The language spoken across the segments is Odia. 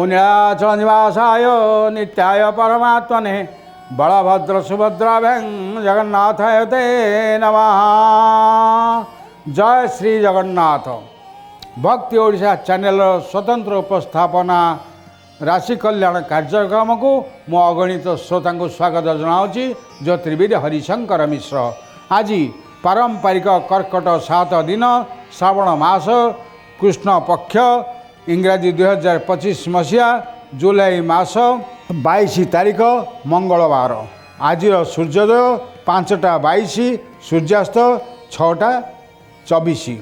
ନୀଳାଚଳ ନିବାସାୟ ନିତ୍ୟାୟ ପରମାତ୍ମନେ ବଳଭଦ୍ର ସୁଭଦ୍ରାଭ୍ୟାଂ ଜଗନ୍ନାଥାୟ ତେ ନମଃ। ଜୟ ଶ୍ରୀ ଜଗନ୍ନାଥ। ଭକ୍ତି ଓଡ଼ିଶା ଚ୍ୟାନେଲର ସ୍ୱତନ୍ତ୍ର ଉପସ୍ଥାପନା ରାଶି କଲ୍ୟାଣ କାର୍ଯ୍ୟକ୍ରମକୁ ମୁଁ ଅଗଣିତ ଶ୍ରୋତାଙ୍କୁ ସ୍ୱାଗତ ଜଣାଉଛି। ଜ୍ୟୋତିର୍ବିଦ ହରିଶଙ୍କର ମିଶ୍ର। ଆଜି ପାରମ୍ପରିକ କର୍କଟ 7 ଦିନ, ଶ୍ରାବଣ ମାସ କୃଷ୍ଣ ପକ୍ଷ, ଇଂରାଜୀ 2025 ମସିହା ଜୁଲାଇ ମାସ 22 ତାରିଖ ମଙ୍ଗଳବାର। ଆଜିର ସୂର୍ଯ୍ୟୋଦୟ 5ଟା 22, ସୂର୍ଯ୍ୟାସ୍ତ 6ଟା 24।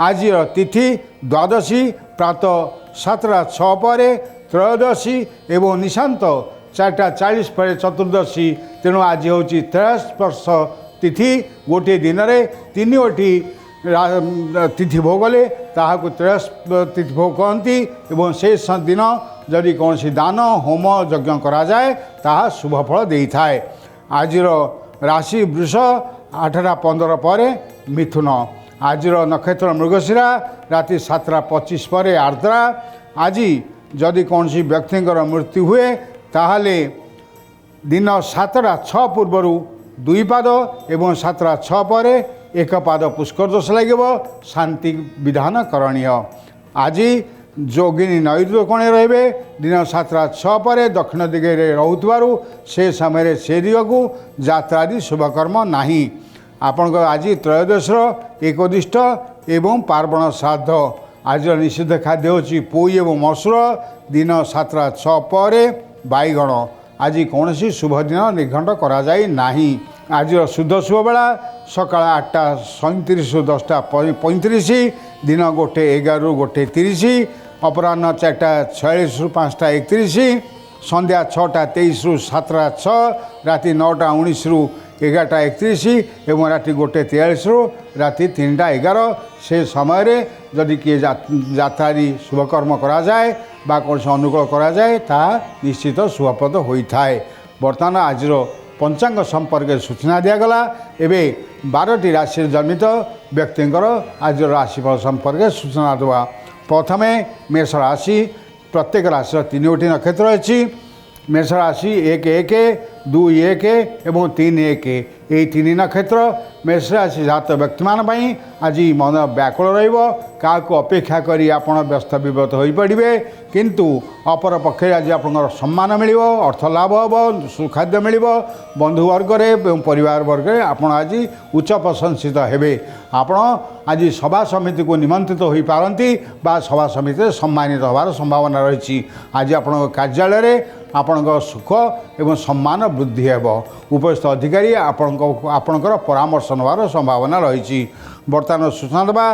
ଆଜିର ତିଥି ଦ୍ୱାଦଶୀ ପ୍ରାତଃ 7ଟା 6 ପରେ ତ୍ରୟୋଦଶୀ ଏବଂ ନିଶାନ୍ତ 4ଟା 40 ପରେ ଚତୁର୍ଦ୍ଦଶୀ। ତେଣୁ ଆଜି ହେଉଛି ତ୍ରୟସ୍ପର୍ଶ ତିଥି। ଗୋଟିଏ ଦିନରେ ତିନିଗୋଟି ତିଥି ଭୋଗ କଲେ ତାହାକୁ ତ୍ରୟ ତିଥି ଭୋଗ କହନ୍ତି ଏବଂ ସେ ଦିନ ଯଦି କୌଣସି ଦାନ, ହୋମ, ଯଜ୍ଞ କରାଯାଏ, ତାହା ଶୁଭ ଫଳ ଦେଇଥାଏ। ଆଜିର ରାଶି ବୃଷ, 8ଟା 15 ପରେ ମିଥୁନ। ଆଜିର ନକ୍ଷତ୍ର ମୃଗଶିରା, ରାତି 7ଟା 25 ପରେ ଆର୍ଦ୍ରା। ଆଜି ଯଦି କୌଣସି ବ୍ୟକ୍ତିଙ୍କର ମୃତ୍ୟୁ ହୁଏ, ତାହେଲେ ଦିନ 7ଟା 6 ପୂର୍ବରୁ 2 ପାଦ ଏବଂ 7ଟା 6 ପରେ 1 ପାଦ ପୁଷ୍କର ଦୋଷ ଲାଗିବ। ଶାନ୍ତି ବିଧାନ କରଣୀୟ। ଆଜି ଯୋଗିନୀ ନୈଋତ କୋଣରେ ରହିବେ। ଦିନ 7ଟା 6 ପରେ ଦକ୍ଷିଣ ଦିଗରେ ରହୁଥିବାରୁ ସେ ସମୟରେ ସେ ଦିଗକୁ ଯାତ୍ରାଦି ଶୁଭକର୍ମ ନାହିଁ। ଆପଣଙ୍କ ଆଜି ତ୍ରୟୋଦଶର ଏକୋଦିଷ୍ଟ ଏବଂ ପାର୍ବଣ ଶ୍ରାଦ୍ଧ। ଆଜିର ନିଷିଦ୍ଧ ଖାଦ୍ୟ ହେଉଛି ପୋଇ ଏବଂ ମସୁର, ଦିନ 7ଟା 6 ପରେ ବାଇଗଣ। ଆଜି କୌଣସି ଶୁଭ ଦିନ ନିର୍ଘଣ୍ଟ କରାଯାଇ ନାହିଁ। ଆଜିର ଶୁଦ୍ଧ ଶୁଭ ବେଳା ସକାଳ 8ଟା 37ରୁ 10ଟା 35, ଦିନ 1:11ରୁ 1:30, ଅପରାହ୍ନ 4ଟା 46ରୁ 5ଟା 31, ସନ୍ଧ୍ୟା 6ଟା 23ରୁ 7ଟା 6, ରାତି 9ଟା 19ରୁ 11ଟା 31 ଏବଂ ରାତି 1:43ରୁ ରାତି 3ଟା 11। ସେ ସମୟରେ ଯଦି କିଏ ଯାତ୍ରାଦି ଶୁଭକର୍ମ କରାଯାଏ ବା କୌଣସି ଅନୁକୂଳ କରାଯାଏ, ତାହା ନିଶ୍ଚିତ ଶୁଭପ୍ରଦ ହୋଇଥାଏ। ବର୍ତ୍ତମାନ ଆଜିର ପଞ୍ଚାଙ୍ଗ ସମ୍ପର୍କରେ ସୂଚନା ଦିଆଗଲା। ଏବେ 12ଟି ରାଶିରେ ଜନ୍ମିତ ବ୍ୟକ୍ତିଙ୍କର ଆଜିର ରାଶିଫଳ ସମ୍ପର୍କରେ ସୂଚନା ଦେବା। ପ୍ରଥମେ ମେଷ ରାଶି। ପ୍ରତ୍ୟେକ ରାଶିର ତିନିଗୋଟି ନକ୍ଷତ୍ର ଅଛି। ମେଷ ରାଶି 1 1, 2 1 ଏବଂ 3 1, ଏହି ତିନି ନକ୍ଷତ୍ର। ମେଷ ରାଶି ଜାତ ବ୍ୟକ୍ତିମାନଙ୍କ ପାଇଁ ଆଜି ମନ ବ୍ୟାକୁଳ ରହିବ। କାହାକୁ ଅପେକ୍ଷା କରି ଆପଣ ବ୍ୟସ୍ତ ବିବ୍ରତ ହୋଇପଡ଼ିବେ। କିନ୍ତୁ ଅପର ପକ୍ଷରେ ଆଜି ଆପଣଙ୍କର ସମ୍ମାନ ମିଳିବ, ଅର୍ଥ ଲାଭ ହେବ, ସୁଖାଦ୍ୟ ମିଳିବ। ବନ୍ଧୁବର୍ଗରେ ଏବଂ ପରିବାର ବର୍ଗରେ ଆପଣ ଆଜି ଉଚ୍ଚ ପ୍ରଶଂସିତ ହେବେ। ଆପଣ ଆଜି ସଭା ସମିତିକୁ ନିମନ୍ତ୍ରିତ ହୋଇପାରନ୍ତି ବା ସଭା ସମିତିରେ ସମ୍ମାନିତ ହେବାର ସମ୍ଭାବନା ରହିଛି। ଆଜି ଆପଣଙ୍କ କାର୍ଯ୍ୟାଳୟରେ ଆପଣଙ୍କ ସୁଖ ଏବଂ ସମ୍ମାନ ବୃଦ୍ଧି ହେବ। ଉପରିସ୍ଥ ଅଧିକାରୀ ଆପଣଙ୍କର ପରାମର୍ଶ ନେବାର ସମ୍ଭାବନା ରହିଛି। ବର୍ତ୍ତମାନ ସୂଚନା ଦେବା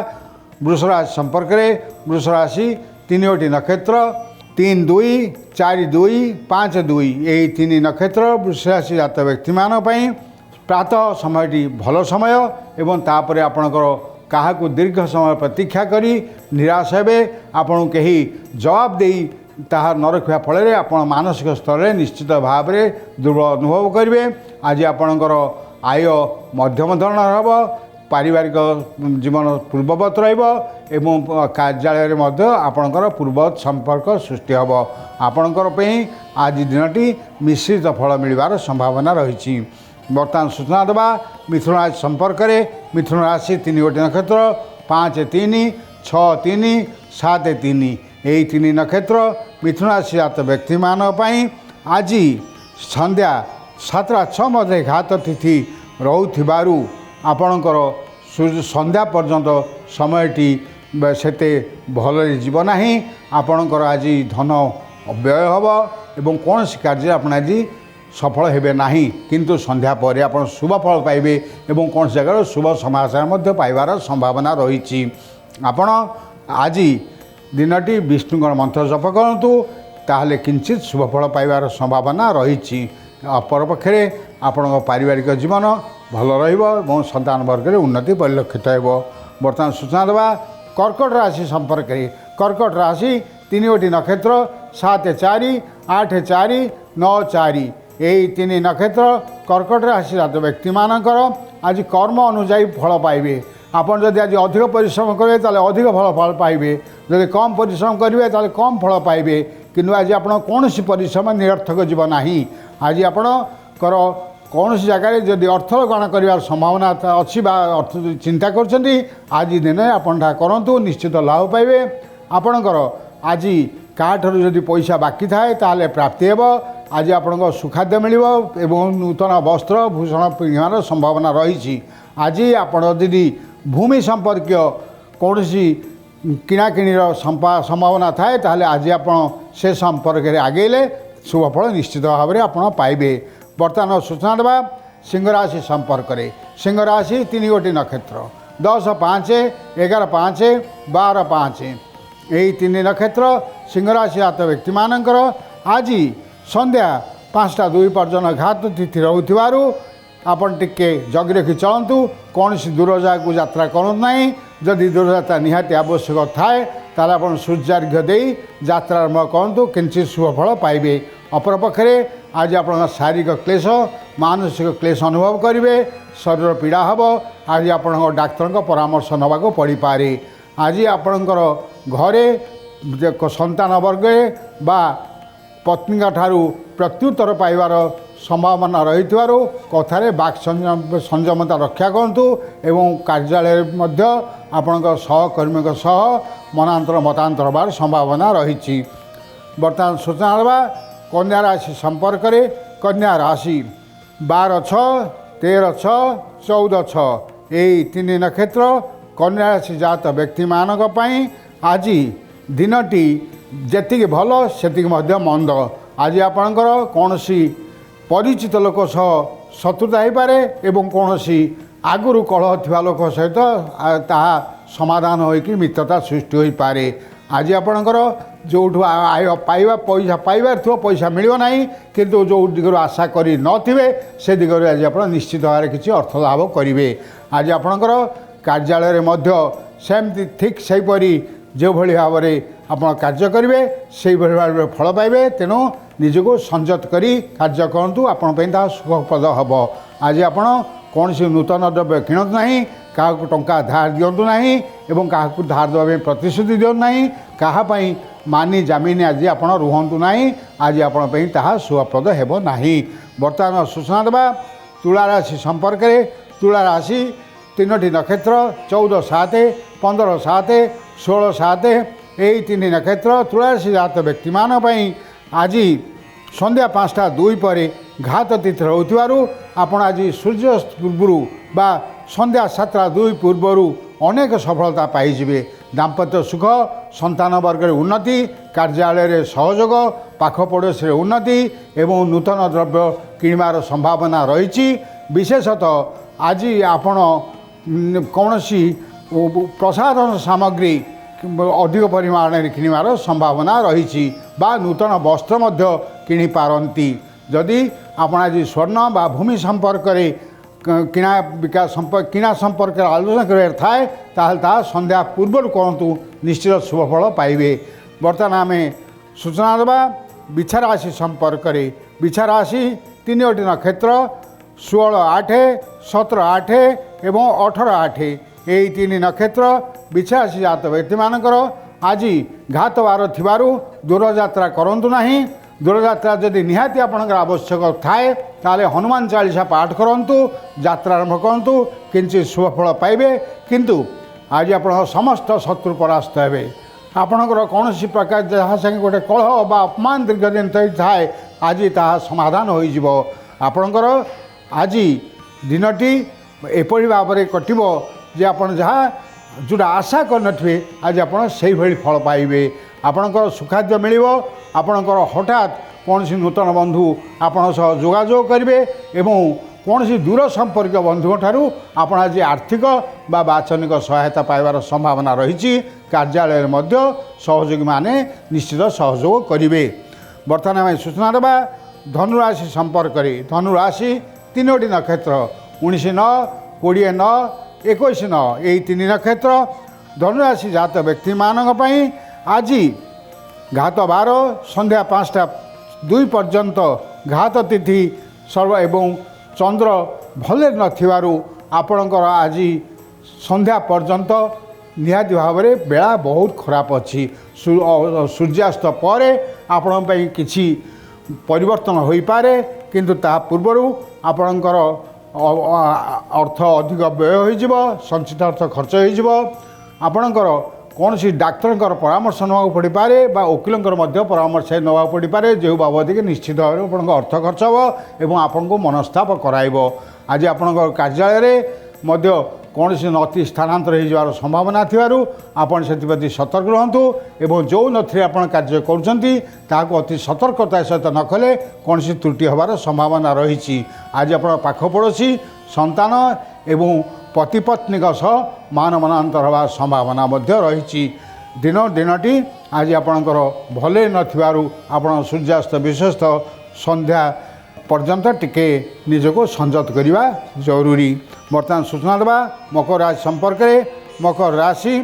ବୃଷ ରାଶି ସମ୍ପର୍କରେ। ବୃଷ ରାଶି ତିନିଗୋଟି ନକ୍ଷତ୍ର, 3 2, 4 2, 5 2, ଏହି ତିନି ନକ୍ଷତ୍ର। ବୃଷ ରାଶି ଜାତ ବ୍ୟକ୍ତିମାନଙ୍କ ପାଇଁ ପ୍ରାତଃ ସମୟଟି ଭଲ ସମୟ ଏବଂ ତାପରେ ଆପଣଙ୍କର କାହାକୁ ଦୀର୍ଘ ସମୟ ପ୍ରତୀକ୍ଷା କରି ନିରାଶ ହେବେ। ଆପଣଙ୍କୁ କେହି ଜବାବ ଦେଇ ତାହା ନ ରଖିବା ଫଳରେ ଆପଣ ମାନସିକ ସ୍ତରରେ ନିଶ୍ଚିତ ଭାବରେ ଦୁର୍ବଳ ଅନୁଭବ କରିବେ। ଆଜି ଆପଣଙ୍କର ଆୟ ମଧ୍ୟମ ଧରଣର ହେବ। ପାରିବାରିକ ଜୀବନ ପୂର୍ବବତ୍ ରହିବ ଏବଂ କାର୍ଯ୍ୟାଳୟରେ ମଧ୍ୟ ଆପଣଙ୍କର ପୂର୍ବବତ୍ ସମ୍ପର୍କ ସୃଷ୍ଟି ହେବ। ଆପଣଙ୍କର ପାଇଁ ଆଜି ଦିନଟି ମିଶ୍ରିତ ଫଳ ମିଳିବାର ସମ୍ଭାବନା ରହିଛି। ବର୍ତ୍ତମାନ ସୂଚନା ଦେବା ମିଥୁନ ରାଶି ସମ୍ପର୍କରେ। ମିଥୁନ ରାଶି ତିନି ଗୋଟି ନକ୍ଷତ୍ର, 5 3, 6 3, 7 3, ଏହି ତିନି ନକ୍ଷତ୍ର। ମିଥୁନ ରାଶି ଜାତ ବ୍ୟକ୍ତିମାନଙ୍କ ପାଇଁ ଆଜି ସନ୍ଧ୍ୟା 7ଟା 6 ମଧ୍ୟରେ ଘାତ ତିଥି ରହୁଥିବାରୁ ଆପଣଙ୍କର ସନ୍ଧ୍ୟା ପର୍ଯ୍ୟନ୍ତ ସମୟଟି ସେତେ ଭଲରେ ଯିବ ନାହିଁ। ଆପଣଙ୍କର ଆଜି ଧନ ବ୍ୟୟ ହେବ ଏବଂ କୌଣସି କାର୍ଯ୍ୟରେ ଆପଣ ଆଜି ସଫଳ ହେବେ ନାହିଁ। କିନ୍ତୁ ସନ୍ଧ୍ୟା ପରେ ଆପଣ ଶୁଭ ଫଳ ପାଇବେ ଏବଂ କୌଣସି ଜାଗାରୁ ଶୁଭ ସମାଚାର ମଧ୍ୟ ପାଇବାର ସମ୍ଭାବନା ରହିଛି। ଆପଣ ଆଜି ଦିନଟି ବିଷ୍ଣୁଙ୍କର ମନ୍ତ୍ର ଜପ କରନ୍ତୁ, ତାହେଲେ କିଞ୍ଚିତ ଶୁଭ ଫଳ ପାଇବାର ସମ୍ଭାବନା ରହିଛି। ଅପରପକ୍ଷରେ ଆପଣଙ୍କ ପାରିବାରିକ ଜୀବନ ଭଲ ରହିବ ଏବଂ ସନ୍ତାନ ବର୍ଗରେ ଉନ୍ନତି ପରିଲକ୍ଷିତ ହେବ। ବର୍ତ୍ତମାନ ସୂଚନା ଦେବା କର୍କଟ ରାଶି ସମ୍ପର୍କରେ। କର୍କଟ ରାଶି ତିନିଗୋଟି ନକ୍ଷତ୍ର, 7 4, 8 4, 9 4, ଏହି ତିନି ନକ୍ଷତ୍ର। କର୍କଟ ରାଶି ଜାତ ବ୍ୟକ୍ତିମାନଙ୍କର ଆଜି କର୍ମ ଅନୁଯାୟୀ ଫଳ ପାଇବେ। ଆପଣ ଯଦି ଆଜି ଅଧିକ ପରିଶ୍ରମ କରିବେ, ତାହେଲେ ଅଧିକ ଫଳ ପାଇବେ। ଯଦି କମ୍ ପରିଶ୍ରମ କରିବେ, ତାହେଲେ କମ୍ ଫଳ ପାଇବେ। କିନ୍ତୁ ଆଜି ଆପଣ କୌଣସି ପରିଶ୍ରମ ନିରର୍ଥକ ଯିବ ନାହିଁ। ଆଜି ଆପଣଙ୍କର କୌଣସି ଜାଗାରେ ଯଦି ଅର୍ଥ ଗ୍ରହଣ କରିବାର ସମ୍ଭାବନା ଅଛି ବା ଅର୍ଥ ଚିନ୍ତା କରୁଛନ୍ତି, ଆଜି ଦିନରେ ଆପଣ ତାହା କରନ୍ତୁ, ନିଶ୍ଚିତ ଲାଭ ପାଇବେ। ଆପଣଙ୍କର ଆଜି କାହାଠାରୁ ଯଦି ପଇସା ବାକି ଥାଏ, ତାହେଲେ ପ୍ରାପ୍ତି ହେବ। ଆଜି ଆପଣଙ୍କ ସୁଖାଦ୍ୟ ମିଳିବ ଏବଂ ନୂତନ ବସ୍ତ୍ର ଭୂଷଣ ପିନ୍ଧିବାର ସମ୍ଭାବନା ରହିଛି। ଆଜି ଆପଣ ଯଦି ଭୂମି ସମ୍ପର୍କୀୟ କୌଣସି କିଣାକିଣିର ସମ୍ଭାବନା ଥାଏ, ତାହେଲେ ଆଜି ଆପଣ ସେ ସମ୍ପର୍କରେ ଆଗେଇଲେ ଶୁଭଫଳ ନିଶ୍ଚିତ ଭାବରେ ଆପଣ ପାଇବେ। ବର୍ତ୍ତମାନ ସୂଚନା ଦେବା ସିଂହରାଶି ସମ୍ପର୍କରେ। ସିଂହରାଶି ତିନି ଗୋଟି ନକ୍ଷତ୍ର, 10 5, 11 5, 12 5, ଏହି ତିନି ନକ୍ଷତ୍ର। ସିଂହରାଶି ଜାତ ବ୍ୟକ୍ତିମାନଙ୍କର ଆଜି ସନ୍ଧ୍ୟା 5ଟା 2 ପର୍ଯ୍ୟନ୍ତ ଘାତ ତିଥି ରହୁଥିବାରୁ ଆପଣ ଟିକେ ଜଗି ରଖି ଚଳନ୍ତୁ। କୌଣସି ଦୂର ଜାଗାକୁ ଯାତ୍ରା କରନ୍ତୁ ନାହିଁ। ଯଦି ଦୂରଯାତ୍ରା ନିହାତି ଆବଶ୍ୟକ ଥାଏ, ତାହେଲେ ଆପଣ ସୂର୍ଯ୍ୟାର୍ଘ୍ୟ ଦେଇ ଯାତ୍ରା ଆରମ୍ଭ କରନ୍ତୁ, କିଞ୍ଚିତ ଶୁଭଫଳ ପାଇବେ। ଅପରପକ୍ଷରେ ଆଜି ଆପଣଙ୍କ ଶାରୀରିକ କ୍ଲେଶ, ମାନସିକ କ୍ଲେଶ ଅନୁଭବ କରିବେ, ଶରୀର ପୀଡ଼ା ହେବ। ଆଜି ଆପଣଙ୍କ ଡାକ୍ତରଙ୍କ ପରାମର୍ଶ ନେବାକୁ ପଡ଼ିପାରେ। ଆଜି ଆପଣଙ୍କର ଘରେ ସନ୍ତାନ ବର୍ଗରେ ବା ପତ୍ନୀଙ୍କ ଠାରୁ ପ୍ରତ୍ୟୁତ୍ତର ପାଇବାର ସମ୍ଭାବନା ରହିଥିବାରୁ କଥାରେ ବାକ୍ ସଂଯମତା ରକ୍ଷା କରନ୍ତୁ ଏବଂ କାର୍ଯ୍ୟାଳୟରେ ମଧ୍ୟ ଆପଣଙ୍କ ସହକର୍ମୀଙ୍କ ସହ ମନାନ୍ତର ମତାନ୍ତର ହେବାର ସମ୍ଭାବନା ରହିଛି। ବର୍ତ୍ତମାନ ସୂଚନା ଦେବା କନ୍ୟା ରାଶି ସମ୍ପର୍କରେ। କନ୍ୟା ରାଶି 12 6, 13 6, 14 6, ଏହି ତିନି ନକ୍ଷତ୍ର। କନ୍ୟା ରାଶି ଜାତ ବ୍ୟକ୍ତିମାନଙ୍କ ପାଇଁ ଆଜି ଦିନଟି ଯେତିକି ଭଲ, ସେତିକି ମଧ୍ୟ ମନ୍ଦ। ଆଜି ଆପଣଙ୍କର କୌଣସି ପରିଚିତ ଲୋକ ସହ ଶତ୍ରୁତା ହୋଇପାରେ ଏବଂ କୌଣସି ଆଗରୁ କଳହ ଥିବା ଲୋକ ସହିତ ତାହା ସମାଧାନ ହୋଇକି ମିତ୍ରତା ସୃଷ୍ଟି ହୋଇପାରେ। ଆଜି ଆପଣଙ୍କର ଯେଉଁଠୁ ଆୟ ପାଇବା, ପଇସା ପାଇବାର ଥିବ, ପଇସା ମିଳିବ ନାହିଁ। କିନ୍ତୁ ଯେଉଁ ଦିଗରୁ ଆଶା କରି ନଥିବେ, ସେ ଦିଗରୁ ଆଜି ଆପଣ ନିଶ୍ଚିତ ଭାବରେ କିଛି ଅର୍ଥ ଲାଭ କରିବେ। ଆଜି ଆପଣଙ୍କର କାର୍ଯ୍ୟାଳୟରେ ମଧ୍ୟ ସେମିତି ଠିକ୍ ସେହିପରି ଯେଉଁଭଳି ଭାବରେ ଆପଣ କାର୍ଯ୍ୟ କରିବେ, ସେଇଭଳି ଭାବରେ ଫଳ ପାଇବେ। ତେଣୁ ନିଜକୁ ସଂଯତ କରି କାର୍ଯ୍ୟ କରନ୍ତୁ, ଆପଣ ପାଇଁ ତାହା ସୁଖପ୍ରଦ ହେବ। ଆଜି ଆପଣ କୌଣସି ନୂତନ ଦ୍ରବ୍ୟ କିଣନ୍ତୁ ନାହିଁ, କାହାକୁ ଟଙ୍କା ଧାର ଦିଅନ୍ତୁ ନାହିଁ ଏବଂ କାହାକୁ ଧାର ଦେବା ପାଇଁ ପ୍ରତିଶ୍ରୁତି ଦିଅନ୍ତୁ ନାହିଁ। କାହା ପାଇଁ ମାନି ଜାମିନ ଆଜି ଆପଣ ରୁହନ୍ତୁ ନାହିଁ। ଆଜି ଆପଣ ପାଇଁ ତାହା ଶୁଭପ୍ରଦ ହେବ ନାହିଁ। ବର୍ତ୍ତମାନ ସୂଚନା ଦେବା ତୁଳା ରାଶି ସମ୍ପର୍କରେ। ତୁଳା ରାଶି ତିନୋଟି ନକ୍ଷତ୍ର, 14 7, 15 7, 16 7, ଏହି ତିନି ନକ୍ଷତ୍ର। ତୁଳା ରାଶି ଜାତ ବ୍ୟକ୍ତିମାନଙ୍କ ପାଇଁ ଆଜି ସନ୍ଧ୍ୟା 5ଟା 2 ପରେ ଘାତ ତିଥି ରହୁଥିବାରୁ ଆପଣ ଆଜି ସୂର୍ଯ୍ୟ ପୂର୍ବରୁ ବା ସନ୍ଧ୍ୟା 7ଟା 2 ପୂର୍ବରୁ ଅନେକ ସଫଳତା ପାଇଯିବେ। ଦାମ୍ପତ୍ୟ ସୁଖ, ସନ୍ତାନ ବର୍ଗରେ ଉନ୍ନତି, କାର୍ଯ୍ୟାଳୟରେ ସହଯୋଗ, ପାଖ ପଡ଼ୋଶୀରେ ଉନ୍ନତି ଏବଂ ନୂତନ ଦ୍ରବ୍ୟ କିଣିବାର ସମ୍ଭାବନା ରହିଛି। ବିଶେଷତଃ ଆଜି ଆପଣ କୌଣସି ପ୍ରସାଧନ ସାମଗ୍ରୀ ଅଧିକ ପରିମାଣରେ କିଣିବାର ସମ୍ଭାବନା ରହିଛି ବା ନୂତନ ବସ୍ତ୍ର ମଧ୍ୟ କିଣିପାରନ୍ତି। ଯଦି ଆପଣ ଆଜି ସ୍ୱର୍ଣ୍ଣ ବା ଭୂମି ସମ୍ପର୍କରେ କିଣା ବିକା କିଣା ସମ୍ପର୍କରେ ଆଲୋଚନା କରିବାର ଥାଏ, ତାହେଲେ ତାହା ସନ୍ଧ୍ୟା ପୂର୍ବରୁ କରନ୍ତୁ, ନିଶ୍ଚିତ ଶୁଭଫଳ ପାଇବେ। ବର୍ତ୍ତମାନ ଆମେ ସୂଚନା ଦେବା ବିଛା ରାଶି ସମ୍ପର୍କରେ। ବିଛା ରାଶି ତିନିଗୋଟି ନକ୍ଷତ୍ର, 16 8, 17 8 ଏବଂ 18 8, ଏହି ତିନି ନକ୍ଷତ୍ର। ବିଛା ରାଶି ଜାତ ବ୍ୟକ୍ତିମାନଙ୍କର ଆଜି ଘାତବାର ଥିବାରୁ ଦୂରଯାତ୍ରା କରନ୍ତୁ ନାହିଁ। ଦୂରଯାତ୍ରା ଯଦି ନିହାତି ଆପଣଙ୍କର ଆବଶ୍ୟକ ଥାଏ, ତାହେଲେ ହନୁମାନ ଚାଳିଶା ପାଠ କରନ୍ତୁ, ଯାତ୍ରା ଆରମ୍ଭ କରନ୍ତୁ, କିଞ୍ଚିତ ଶୁଭଫଳ ପାଇବେ। କିନ୍ତୁ ଆଜି ଆପଣଙ୍କ ସମସ୍ତ ଶତ୍ରୁ ପରାସ୍ତ ହେବେ। ଆପଣଙ୍କର କୌଣସି ପ୍ରକାର ଯାହା ସାଙ୍ଗେ ଗୋଟେ କଳହ ବା ଅପମାନ ଦୀର୍ଘ ଦିନ ଧରି ଥାଏ, ଆଜି ତାହା ସମାଧାନ ହୋଇଯିବ। ଆପଣଙ୍କର ଆଜି ଦିନଟି ଏପରି ଭାବରେ କଟିବ ଯେ ଆପଣ ଯାହା ଯେଉଁଟା ଆଶା କରିନଥିବେ, ଆଜି ଆପଣ ସେଇଭଳି ଫଳ ପାଇବେ। ଆପଣଙ୍କର ସୁଖାଦ୍ୟ ମିଳିବ। ଆପଣଙ୍କର ହଠାତ୍ କୌଣସି ନୂତନ ବନ୍ଧୁ ଆପଣଙ୍କ ସହ ଯୋଗାଯୋଗ କରିବେ ଏବଂ କୌଣସି ଦୂର ସମ୍ପର୍କୀୟ ବନ୍ଧୁଙ୍କ ଠାରୁ ଆପଣ ଆଜି ଆର୍ଥିକ ବା ବାଚନିକ ସହାୟତା ପାଇବାର ସମ୍ଭାବନା ରହିଛି। କାର୍ଯ୍ୟାଳୟରେ ମଧ୍ୟ ସହଯୋଗୀମାନେ ନିଶ୍ଚିତ ସହଯୋଗ କରିବେ। ବର୍ତ୍ତମାନ ଆମେ ସୂଚନା ଦେବା ଧନୁରାଶି ସମ୍ପର୍କରେ। ଧନୁରାଶି ତିନୋଟି ନକ୍ଷତ୍ର, 19 9, 20 9, 21 9, ଏହି ତିନି ନକ୍ଷତ୍ର। ଧନୁରାଶି ଜାତ ବ୍ୟକ୍ତିମାନଙ୍କ ପାଇଁ ଆଜି ଘାତ ବାର, ସନ୍ଧ୍ୟା 5ଟା 2 ପର୍ଯ୍ୟନ୍ତ ଘାତ ତିଥି ସର୍ବ ଏବଂ ଚନ୍ଦ୍ର ଭଲରେ ନଥିବାରୁ ଆପଣଙ୍କର ଆଜି ସନ୍ଧ୍ୟା ପର୍ଯ୍ୟନ୍ତ ନିହାତି ଭାବରେ ବେଳା ବହୁତ ଖରାପ ଅଛି। ସୂର୍ଯ୍ୟାସ୍ତ ପରେ ଆପଣଙ୍କ ପାଇଁ କିଛି ପରିବର୍ତ୍ତନ ହୋଇପାରେ, କିନ୍ତୁ ତାହା ପୂର୍ବରୁ ଆପଣଙ୍କର ଅର୍ଥ ଅଧିକ ବ୍ୟୟ ହୋଇଯିବ, ସଞ୍ଚିତ ଅର୍ଥ ଖର୍ଚ୍ଚ ହୋଇଯିବ। ଆପଣଙ୍କର କୌଣସି ଡାକ୍ତରଙ୍କର ପରାମର୍ଶ ନେବାକୁ ପଡ଼ିପାରେ ବା ଓକିଲଙ୍କର ମଧ୍ୟ ପରାମର୍ଶ ନେବାକୁ ପଡ଼ିପାରେ, ଯେଉଁ ବାବଦରେ ନିଶ୍ଚିତ ଭାବରେ ଆପଣଙ୍କ ଅର୍ଥ ଖର୍ଚ୍ଚ ହେବ ଏବଂ ଆପଣଙ୍କୁ ମନସ୍ତାପ କରାଇବ। ଆଜି ଆପଣଙ୍କ କାର୍ଯ୍ୟାଳୟରେ ମଧ୍ୟ କୌଣସି ନଥି ସ୍ଥାନାନ୍ତର ହୋଇଯିବାର ସମ୍ଭାବନା ଥିବାରୁ ଆପଣ ସେଥିପ୍ରତି ସତର୍କ ରୁହନ୍ତୁ ଏବଂ ଯେଉଁ ନଥିରେ ଆପଣ କାର୍ଯ୍ୟ କରୁଛନ୍ତି ତାହାକୁ ଅତି ସତର୍କତା ସହିତ ନ କଲେ କୌଣସି ତ୍ରୁଟି ହେବାର ସମ୍ଭାବନା ରହିଛି। ଆଜି ଆପଣ ପାଖ ପଡ଼ୋଶୀ, ସନ୍ତାନ ଏବଂ ପତିପତ୍ନୀଙ୍କ ସହ ମାନ ମନାନ୍ତର ହେବାର ସମ୍ଭାବନା ମଧ୍ୟ ରହିଛି। ଦିନଟି ଆଜି ଆପଣଙ୍କର ଭଲରେ ନଥିବାରୁ ଆପଣ ସୂର୍ଯ୍ୟାସ୍ତ ବିଶେଷତଃ ସନ୍ଧ୍ୟା ପର୍ଯ୍ୟନ୍ତ ଟିକେ ନିଜକୁ ସଂଯତ କରିବା ଜରୁରୀ। ବର୍ତ୍ତମାନ ସୂଚନା ଦେବା ମକର ରାଶି ସମ୍ପର୍କରେ। ମକର ରାଶି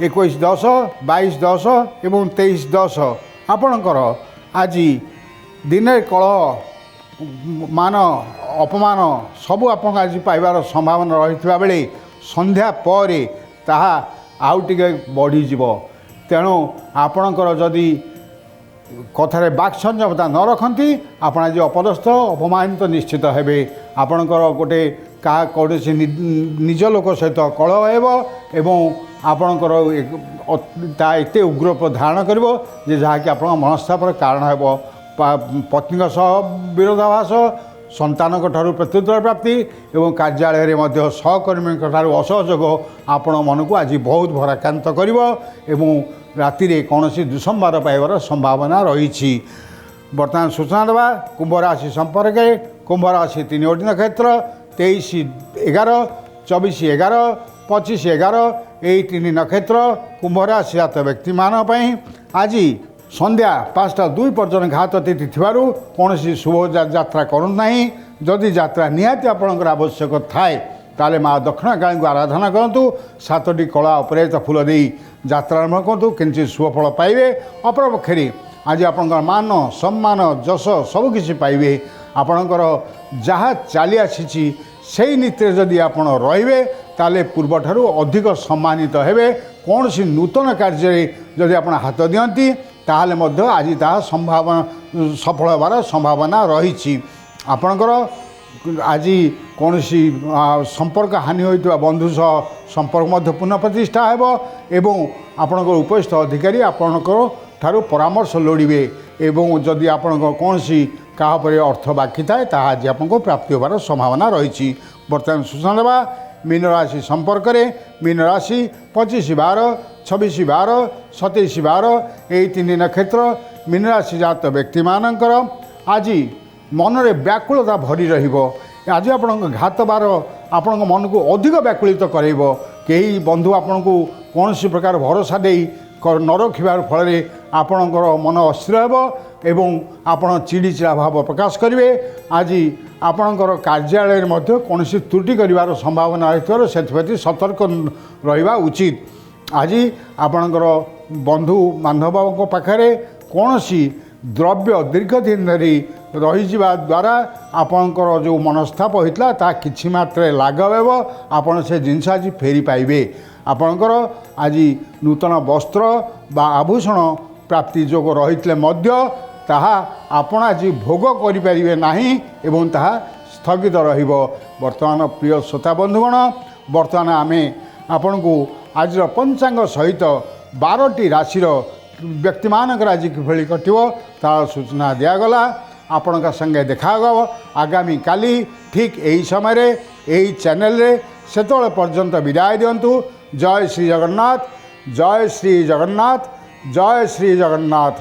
21/10, 22/10 ଏବଂ 23/10 ଆପଣଙ୍କର ଆଜି ଦିନରେ କଳହ, ମାନ ଅପମାନ ସବୁ ଆପଣଙ୍କ ଆଜି ପାଇବାର ସମ୍ଭାବନା ରହିଥିବା ବେଳେ ସନ୍ଧ୍ୟା ପରେ ତାହା ଆଉ ଟିକେ ବଢ଼ିଯିବ। ତେଣୁ ଆପଣଙ୍କର ଯଦି କଥାରେ ବାକ୍ ସଂଯମତା ନ ରଖନ୍ତି ଆପଣ ଆଜି ଅପଦସ୍ଥ ଅପମାନିତ ନିଶ୍ଚିତ ହେବେ। ଆପଣଙ୍କର ଗୋଟେ କାହା କୌଣସି ନିଜ ଲୋକ ସହିତ କଳହ ହେବ ଏବଂ ଆପଣଙ୍କର ତା ଏତେ ଉଗ୍ର ଧାରଣ କରିବ ଯେ ଯାହାକି ଆପଣଙ୍କ ମନସ୍ତାପର କାରଣ ହେବ। ପତ୍ନୀଙ୍କ ସହ ବିରୋଧାଭାସ, ସନ୍ତାନଙ୍କ ଠାରୁ ପ୍ରତ୍ୟୁତ୍ତର ପ୍ରାପ୍ତି ଏବଂ କାର୍ଯ୍ୟାଳୟରେ ମଧ୍ୟ ସହକର୍ମୀଙ୍କ ଠାରୁ ଅସହଯୋଗ ଆପଣ ମନକୁ ଆଜି ବହୁତ ଭରାକ୍ରାନ୍ତ କରିବ ଏବଂ ରାତିରେ କୌଣସି ଦୁଃସମ୍ବାଦ ପାଇବାର ସମ୍ଭାବନା ରହିଛି। ବର୍ତ୍ତମାନ ସୂଚନା ଦେବା କୁମ୍ଭ ରାଶି ସମ୍ପର୍କରେ। କୁମ୍ଭ ରାଶି 3ଗୋଟି ନକ୍ଷତ୍ର 23/11, 24/11, 25/11 ଏହି 3 ନକ୍ଷତ୍ର କୁମ୍ଭ ରାଶି ଜାତ ବ୍ୟକ୍ତିମାନଙ୍କ ପାଇଁ ଆଜି ସନ୍ଧ୍ୟା 5ଟା 2 ପର୍ଯ୍ୟନ୍ତ ଘାତ ତିଥି ଥିବାରୁ କୌଣସି ଶୁଭ ଯାତ୍ରା କରନ୍ତୁ ନାହିଁ। ଯଦି ଯାତ୍ରା ନିହାତି ଆପଣଙ୍କର ଆବଶ୍ୟକ ଥାଏ ତାହେଲେ ମା ଦକ୍ଷିଣକାଳୀଙ୍କୁ ଆରାଧନା କରନ୍ତୁ। 7ଟି କଳା ଅପରାଜିତା ଫୁଲ ଦେଇ ଯାତ୍ରା ଆରମ୍ଭ କରନ୍ତୁ, କିଞ୍ଚିତ ଶୁଭ ଫଳ ପାଇବେ। ଅପରପକ୍ଷରେ ଆଜି ଆପଣଙ୍କର ମାନ ସମ୍ମାନ ଯଶ ସବୁକିଛି ପାଇବେ। ଆପଣଙ୍କର ଯାହା ଚାଲି ଆସିଛି ସେଇ ନୀତିରେ ଯଦି ଆପଣ ରହିବେ ତାହେଲେ ପୂର୍ବଠାରୁ ଅଧିକ ସମ୍ମାନିତ ହେବେ। କୌଣସି ନୂତନ କାର୍ଯ୍ୟରେ ଯଦି ଆପଣ ହାତ ଦିଅନ୍ତି ତାହେଲେ ମଧ୍ୟ ଆଜି ତାହା ସଫଳ ହେବାର ସମ୍ଭାବନା ରହିଛି। ଆପଣଙ୍କର ଆଜି କୌଣସି ସମ୍ପର୍କ ହାନି ହୋଇଥିବା ବନ୍ଧୁ ସହ ସମ୍ପର୍କ ମଧ୍ୟ ପୁନଃ ପ୍ରତିଷ୍ଠା ହେବ ଏବଂ ଆପଣଙ୍କର ଉପରିସ୍ଥ ଅଧିକାରୀ ଆପଣଙ୍କ ଠାରୁ ପରାମର୍ଶ ଲୋଡ଼ିବେ ଏବଂ ଯଦି ଆପଣଙ୍କ କୌଣସି କାହା ଉପରେ ଅର୍ଥ ବାକି ଥାଏ ତାହା ଆଜି ଆପଣଙ୍କୁ ପ୍ରାପ୍ତି ହେବାର ସମ୍ଭାବନା ରହିଛି। ବର୍ତ୍ତମାନ ସୂଚନା ଦେବା ମୀନ ରାଶି ସମ୍ପର୍କରେ। ମୀନ ରାଶି 25/12, 26/12, 27/12 ଏହି 3 ନକ୍ଷତ୍ର ମୀନ ରାଶି ଜାତ ବ୍ୟକ୍ତିମାନଙ୍କର ଆଜି ମନରେ ବ୍ୟାକୁଳତା ଭରି ରହିବ। ଆଜି ଆପଣଙ୍କ ଘାତବାର ଆପଣଙ୍କ ମନକୁ ଅଧିକ ବ୍ୟାକୁଳିତ କରାଇବ। କେହି ବନ୍ଧୁ ଆପଣଙ୍କୁ କୌଣସି ପ୍ରକାର ଭରସା ଦେଇ ନ ରଖିବାର ଫଳରେ ଆପଣଙ୍କର ମନ ଅସ୍ଥିର ହେବ ଏବଂ ଆପଣ ଚିଡ଼ିଚିଡ଼ା ଭାବ ପ୍ରକାଶ କରିବେ। ଆଜି ଆପଣଙ୍କର କାର୍ଯ୍ୟାଳୟରେ ମଧ୍ୟ କୌଣସି ତ୍ରୁଟି କରିବାର ସମ୍ଭାବନା ରହିଥିବାରୁ ସେଥିପ୍ରତି ସତର୍କ ରହିବା ଉଚିତ। ଆଜି ଆପଣଙ୍କର ବନ୍ଧୁ ବାନ୍ଧବଙ୍କ ପାଖରେ କୌଣସି ଦ୍ରବ୍ୟ ଦୀର୍ଘଦିନ ଧରି ରହିଯିବା ଦ୍ୱାରା ଆପଣଙ୍କର ଯେଉଁ ମନସ୍ତାପ ହୋଇଥିଲା ତାହା କିଛି ମାତ୍ରାରେ ଲାଘବ ହେବ। ଆପଣ ସେ ଜିନିଷ ଆଜି ଫେରି ପାଇବେ। ଆପଣଙ୍କର ଆଜି ନୂତନ ବସ୍ତ୍ର ବା ଆଭୂଷଣ ପ୍ରାପ୍ତି ଯୋଗ ରହିଥିଲେ ମଧ୍ୟ ତାହା ଆପଣ ଆଜି ଭୋଗ କରିପାରିବେ ନାହିଁ ଏବଂ ତାହା ସ୍ଥଗିତ ରହିବ। ବର୍ତ୍ତମାନ ପ୍ରିୟ ଶ୍ରୋତା ବନ୍ଧୁଗଣ, ବର୍ତ୍ତମାନ ଆମେ ଆପଣଙ୍କୁ ଆଜିର ପଞ୍ଚାଙ୍ଗ ସହିତ 12ଟି ରାଶିର ବ୍ୟକ୍ତିମାନଙ୍କର ଆଜି କିଭଳି କଟିବ ତାର ସୂଚନା ଦିଆଗଲା। ଆପଣଙ୍କ ସଙ୍ଗେ ଦେଖା ହେବ ଆଗାମୀ କାଲି ଠିକ୍ ଏହି ସମୟରେ ଏହି ଚ୍ୟାନେଲରେ। ସେତେବେଳେ ପର୍ଯ୍ୟନ୍ତ ବିଦାୟ ଦିଅନ୍ତୁ। ଜୟ ଶ୍ରୀ ଜଗନ୍ନାଥ, ଜୟ ଶ୍ରୀ ଜଗନ୍ନାଥ, ଜୟ ଶ୍ରୀ ଜଗନ୍ନାଥ।